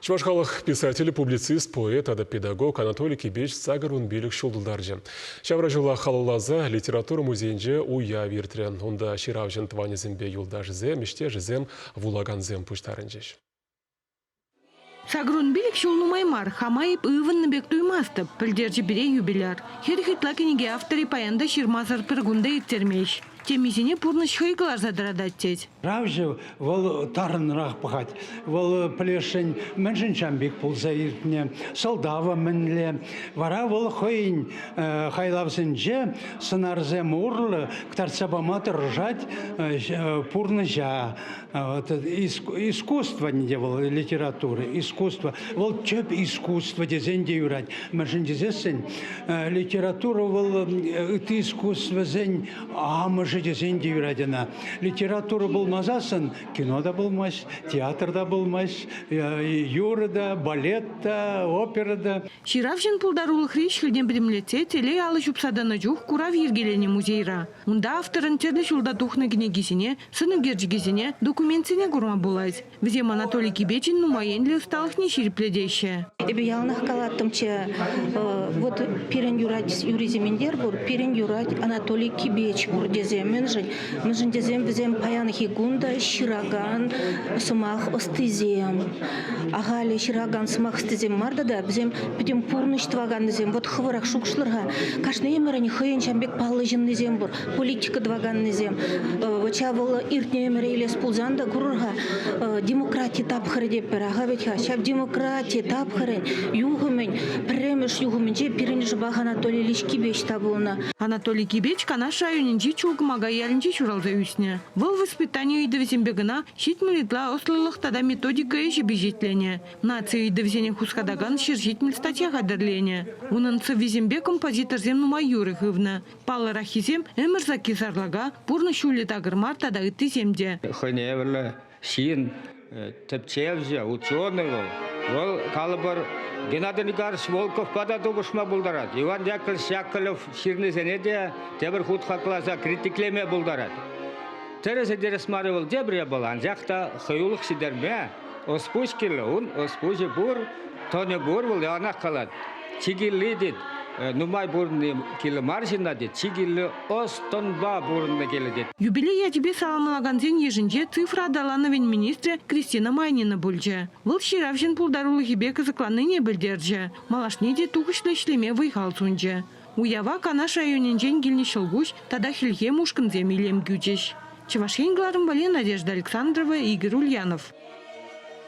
Чӑваш халӑх писателӗ, публицист, поэт тата педагог Анатолий Кипеч 85 ҫул тултарчӗ. Ҫавра ҫула халалласа литература музейӗнче уяв иртрӗ. Унта ҫыравҫӑн тӑванӗсемпе юлташӗсем, ӗҫтешӗсем, вулакансем пуҫтарӑнчӗҫ. 85 ҫул нумай мар, хама эп ывӑннӑ пек туймастӑп, пӗлтерчӗ пире юбиляр. 40 ытла кӗнеке авторӗ паян та ҫырмасӑр пӗр кун та ирттермест. Темисене пурнӑҫ хӑй кӑларса тӑратать тет. Равҫӑ вӑл тарӑнрах пӑхать. Вӑл пӗлесшӗн мӗншӗн ҫам пек пулса иртнӗ, сӑлтавӗ мӗнле. Вара вӑл хӑйӗн хайлавсенче сӑнарсем урлӑ кӑтартса пама тӑрӑшать пурнӑҫа. Искусство те вӑл литература, искусство. Вӑл тӗп искусство тесен те юрать. Мӗншӗн тесессӗн литература вӑл ытти искусствӑсен амӑшӗ тесен те юрать ӑна. Литература пулмасассӑн кино та пулмасть, театр та пулмасть, юрӑ та, балет та, опера та. Ҫыравҫӑн пултарулӑхри ӗҫ-хӗлне пӗтӗмлетсе телей алӑ ҫупса тӑнӑ чух курав йӗркеленӗ музейра. Унта авторӑн тӗрлӗ ҫулта тухнӑ кӗнекисене, сӑн ӳкерчӗкӗсене, документсене курма пулать. Вӗсем Анатолий Кипечӗн нумай енлӗ ӑсталӑхне ҫирӗплетеҫҫӗ. Эпӗ яланах калаттӑмччӗ, вот пирӗн юрать Юрий Сементер пур, пирӗн юрать Анатолий Кипеч пур тесе. Мӗншӗн? Мӗншӗн тесен вӗсем паянхи кун та ҫыракан сӑмах ӑстисем. Ахаль ҫыракан сӑмах ӑстисем мар тата, вӗсем пӗтӗм пурнӑҫ тӑваканнисем. Вот хӑвӑрах шухӑшлӑр-ха, кашни ӗмӗрӗн хӑйӗн ҫавӑн пек паллӑ ҫыннисем пур. Политика тӑваканнисем. Ҫав вӑл иртнӗ ӗмӗре илес пулсан та курӑр-ха, демократи тапхӑрӗ тетпӗр. Аха вӗт-ха, ҫав демократи тапхӑрӗн юхӑмӗн пӗрремӗш юхӑмӗнче пирӗн шӑпах Анатолий Ильич Кипеч та пулнӑ. Анатолий Кипеч Канаш районӗнчи Чулкӑмака ялӗнче ҫуралса ӳснӗ. Вӑл воспитани ыйтӑвӗсемпе кӑна 70 ытла ӑслӑлӑх тата методика ӗҫӗ пичетленӗ. Наци ыйтӑвӗсене хускатакан 170 статья хатӗрленӗ. Унӑн сӑввисемпе композиторсем нумай юрӑ хывнӑ. Паллӑраххисем ӗмӗр сакки сарлака, пурнӑҫ ҫулӗ такӑр мар тата ыттисем те. Хӑйне евӗрлӗ ҫын, тӗпчевҫӗ, ученый вӑл. Вӑл, калӑпӑр, Геннадий Николаевич Волковпа та тупӑшма пултарать. Иван Яковлевич Яковлев ҫырнисене те тепӗр хут хакласа критиклеме пултарать. Тӗрӗс-и тӗрӗс мар-и вӑл тепӗр япала, анчах та хӑюлӑх ҫитерме ӑс-пуҫ кирлӗ. Ун ӑс-пуҫӗ пур, тӑнӗ пур, вӑл яланах калать. Чи кирли, тет, нумай пурӑнни кирлӗ мар ҫынна, тет, чи кирли ӑс-тӑнпа пурӑнни кирлӗ, тет. Юбилей ячӗпе саламлакансен йышӗнче цифра аталанӑвӗн министрӗ Кристина Майнина пулчӗ. Вӑл ҫыравҫӑн пултарулӑхӗпе кӑсӑкланнине пӗлтерчӗ, малашне те тухӑҫлӑ ӗҫлеме вӑй-хал сунчӗ. Уява Канаш районӗнчен килнӗ Ҫӑлкуҫ тата Хӗлхем ушкӑнсем илем кӳчӗҫ. Чӑваш Ен кӑларӑм валли Надежда Александрова, Игорь Ульянов.